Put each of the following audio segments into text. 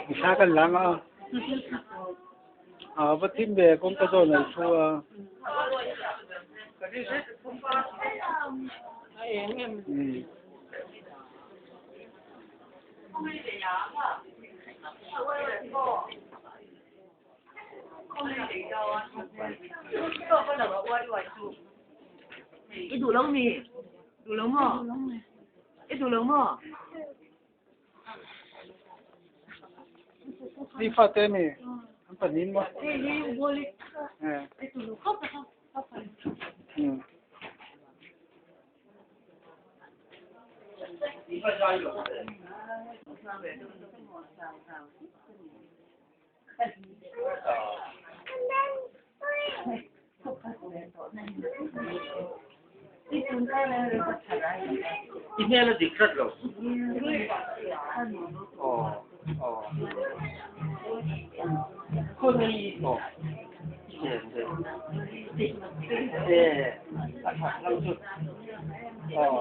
Thla kan lang a. A va thim ve kawngka zawn an thu a. I duh lo mi? Duh lo maw? I duh lo maw? Ni fate mi an panin maw? I hmel a dik tlat lo. Aw aw. Khawngaih i aw. I hmel te. E a tha lam chu. Aw.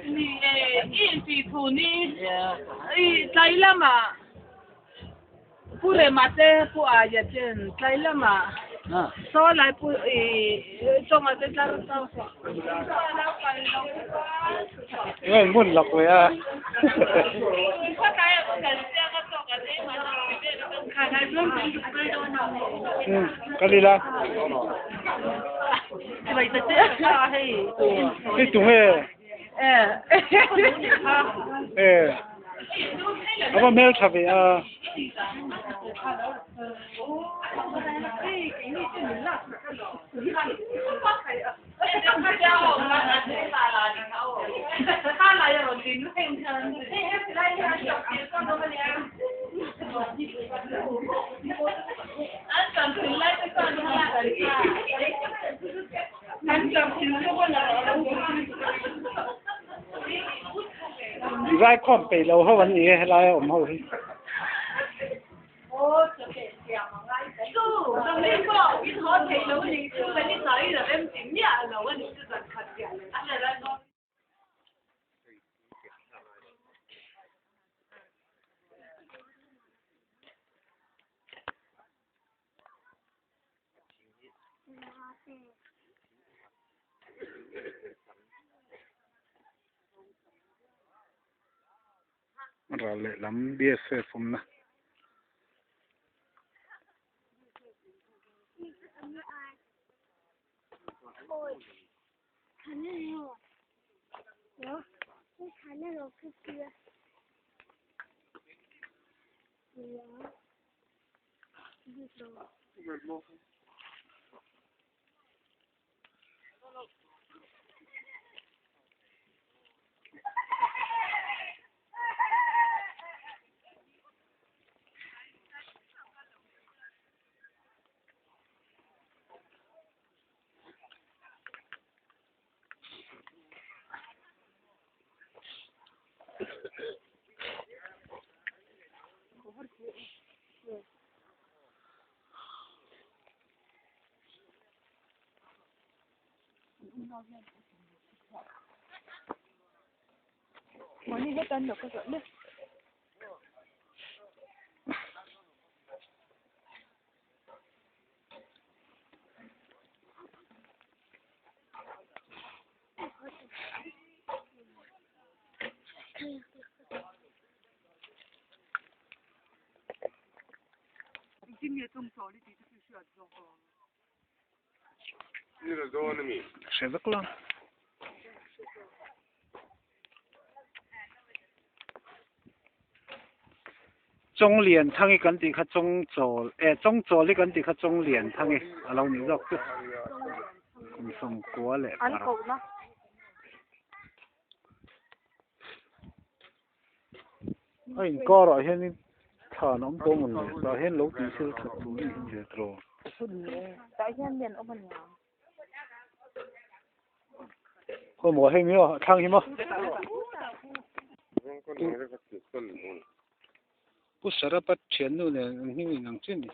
Ni e, i intih thu ni i tlai lamah Pu Rema te Pu Aia ten tlai lamah saw lai Pu i Chawnga te tlar chau saw. Nge hmun lak ve a. Kal ila. Hei tunge? E. A va hmel tha ve a. Zaikhawm peih lo ho an ni e helai a awm ho hi. Ral lehlam BSF awmna. Hre vek lo. Chawnglianthangi kan tih kha Chawngchawl eh Chawngchawl hi kan tih kha Chawnglianthangi a lo nih zawk chu kum sawmkua leh paruk. A inkarah hianin thlan a awm tawh mawn le tah hian lo tih sil that tur a ni ve tawh. Khaw maw hei mi aw a thlang hi maw. Pu Sarapa thiannu nen an hming inang chiah ni.